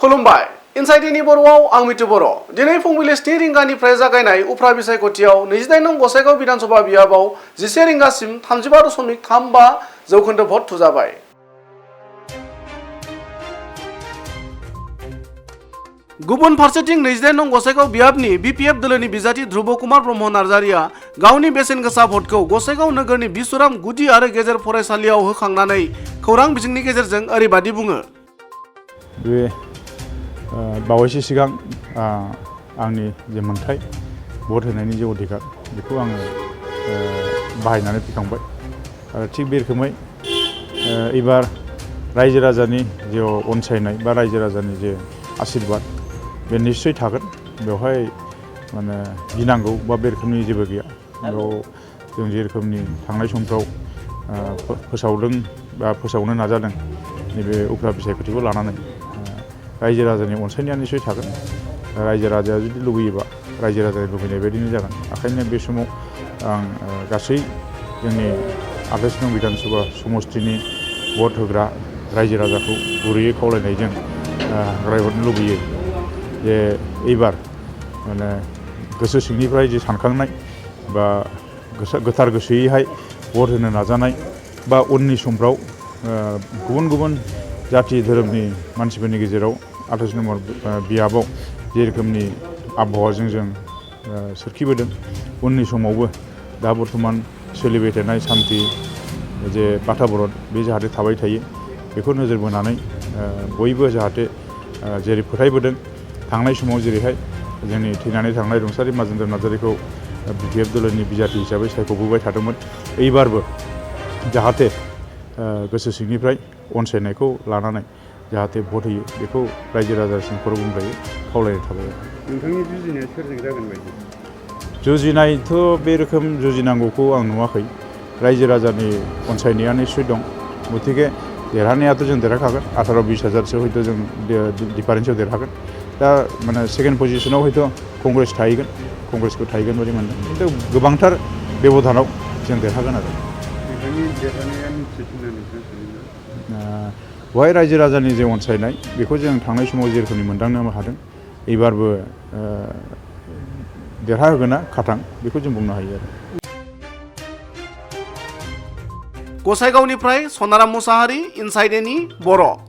खुलुमबाय इनसाइडनि बर'आव आं मिथु बर'। दिनै फुंबिलि 3 रिंगानिफ्राय जागायनाय उफ्रा बिसायख'थियाव 28 नं गसाइगाव बिधानसभा बियाबाव 11 रिंगासिम 35.35 जौखोन्दो भट थुजाबाय। गुबुन फारसेथिं 28 नं गसाइगाव बियाबनि बिपिएफ दोलोनि बिजाथि ध्रुब कुमार ब्रह्म नार्जारिया गावनि बेसेन गोसा भटखौ गसाइगाव नोगोरनि बिसुराम गुदि आरो गेजेर फरायसालियाव होखांनानै खौरां बिजोंनि गेजेरजों ओरैबादि बुङो। बावैसो सिगां आंनि जे मोन्थाय भट होनायनि जे अधिकार बेखौ आङो बाहायनानै फैखांबाय आरो थिग बे रोखोमै एबार रायजो राजानि जे अनसायनाय बा रायजो राजानि जे आशीर्बाद बे निश्चय थागोन। बेवहाय माने गिनांगौ बा बे रोखोमनि जेबो गैया। बेयाव जों जे रोखोमनि थांनाय समफ्राव फोसावदों बा फोसावनो नाजादों नैबे उफ्रा बिसायख'थिखौ लानानै रायजो राजानि अनसायनाया निश्चय थागोन। रायजो राजाया जुदि लुबैयोबा रायजो राजानि लुबैनाय बायदिनो जागोन। ओंखायनो बे समाव आं गासै जोंनि 28 नं बिधानसभा समष्टिनि भट होग्रा रायजो राजाखौ गुरैयै खावलायनायजों रायहरनो लुबैयो जे एबार माने गोसो सिंनिफ्राय जे सानखांनाय बा गोथार गोसोयैहाय भट होनो नाजानाय बा उननि समफ्राव गुबुन गुबुन जाथि धोरोमनि मानसिफोरनि गेजेराव 28 नम्बर बियाबाव जे रोखोमनि आबहावाजों जों सोरखिबोदों उननि समावबो दा बर्थमान सोलिबाय थानाय सान्थि जे बाताबरन बे जाहाथे थाबाय थायो बेखौ नोजोर बोनानै बयबो जाहाथे जेरै फोथायबोदों थांनाय समाव जेरैहाय जोंनि थैनानै थांनाय रुंसारि माजेन्द्र नार्जारिखौ बिपिएफ दोलोनि बिजाथि हिसाबै सायख'बोबाय थादोंमोन। एबारबो जाहाथे गोसो सिंनिफ्राय अनसायनायखौ लानानै जाहाथे भट होयो बेखौ रायजो राजासिम खर' गंग्लायै खावलायनाय थाबाय। नोंथांनि जुजिनाया सोरजों जागोन बायदि? जुजिनायथ' बे रोखोम जुजिनांगौखौ आं नुवाखै। रायजो राजानि अनसायनाया निश्चय दं। गतिके देरहानायाथ' जों देरहाखागोन। 18-20 हाजारसो हयथ' जों डिफारेन्सआव देरहागोन। दा माने सेकेन्ड पजिशनाव हयथ' कंग्रेस थाहैगोन, कंग्रेसखौ थाहैगोन बायदि मोनदों। खिन्थु गोबांथार बेब'धानाव जों देरहागोन आरो। नोंथांनि देरहानाया निश्चित होननानै बेवहाय रायजो राजानि जे अनसायनाय बेखौ जों थांनाय समाव जे रोखोमनि मोनदांनो हादों एबारबो देरहाहोगोना खाथां बेखौ जों बुंनो हायो आरो। गसाइगावनिफ्राय सनाराम मुसाहारि इनसाइडनि बर'।